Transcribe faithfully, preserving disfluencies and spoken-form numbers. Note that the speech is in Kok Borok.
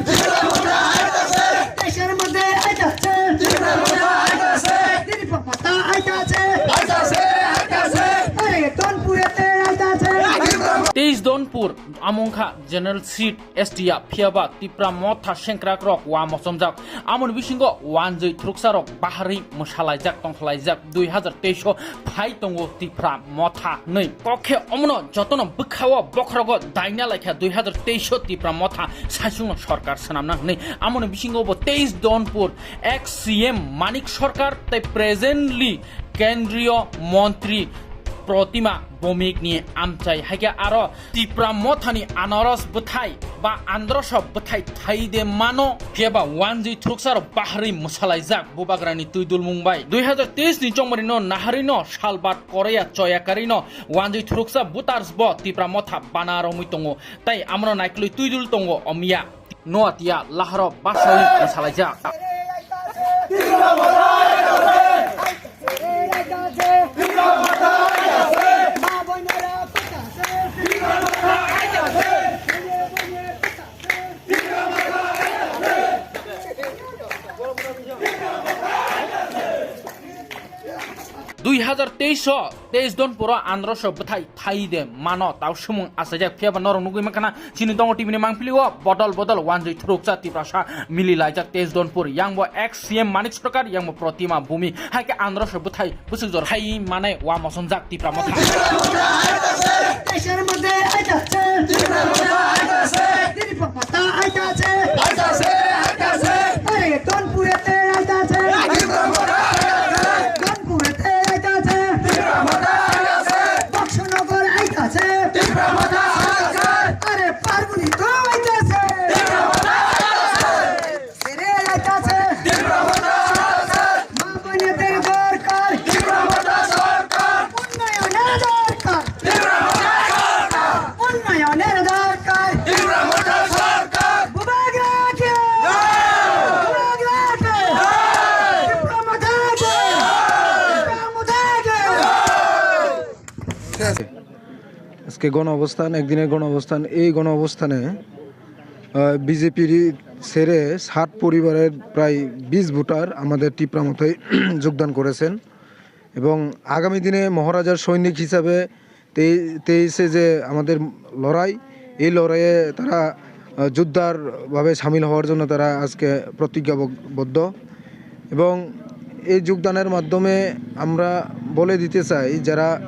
দেশের মধ্যে আইতাছে। ত্রিপুরা মথা আইতাছে। আরে দনপুরেতে আইতাছে। Teis Donpur amungkha general seat S T A phiyaba Tipra motha sengkrakrok wa mochomjak. Amoni bisingo wanjwi thruksarok bahari mwsalaijak tongkhalaijak dui hazar teis o phai tongo Tipra motha hwnwi. Kokhe omono jotono bwkhao bokhorogo daina laikha dui hazar teis o Tipra motha saichungno sorkar swnamna hwnwi. Amoni bisingo bo Teis Donpur ex C M Manik Sarkar tei presently kendriyo montri Protima Bhowmik ni amchai. Haikhe aro Tipra mothani anaros bwthai ba androso bwthai thaide mano, phiya ba wanjwi thruksarok bahari mwsalaijak bubagrani twidulmung bai. Dui hazar teis ni chongmari no naharino salbat koreya choyakari no wanjwi thruksa voters bo Tipra motha bana romwi tongo, tei amono naikolwi twidul tongo omiya. Noatia laharo basawi mwsalaijak. Dui hazar teis o Teis Donpuro androso bwthai thaide mano tau sumung achaijak, phiya ba norok nugwi mankha na chini Dongo T V ni mangpili o bodol bodol wanjwi thuruksa Tiprasa mili laijak Teis Donpur, yang bo ex C M Manik Sarkar, yang bo Protima Bhowmik, hai khe androso bwthai bwswk jora khai manai wa mochomjak Tipra motha. দেশের মধ্যে আইতাছে। ত্রিপুরা মথা আইতাছে। আরে দনপুরেতে আইতাছে। দনপুরেতে আইতাছে। বক্সনগর আইতাছে। আরে পার্বণী তো আইতাছে। এরে আইতাছে। মা বোনেদের দরকার। উন্নয়নের দরকার। উন্নয়নের দরকার। বুবাগ্রাকে। বুবাগ্রাকে। ত্রিপুরা মথাকে। ত্রিপুরা মথাকে। আজকে গণ অবস্থান, একদিনের গণ অবস্থান। এই গণ অবস্থানে বিজেপির ছেড়ে ষাট পরিবারের প্রায় বিশ ভোটার আমাদের টিপ্রা মথায় যোগদান করেছেন এবং আগামী দিনে মহারাজার সৈনিক হিসাবে তেই- তেইশে যে আমাদের লড়াই, এই লড়াইয়ে তারা আহ, জোরদারভাবে সামিল হওয়ার জন্য তারা আজকে প্রতিজ্ঞাবদ্ধ। এবং এই যোগদানের মাধ্যমে আমরা বলে দিতে চাই, যারা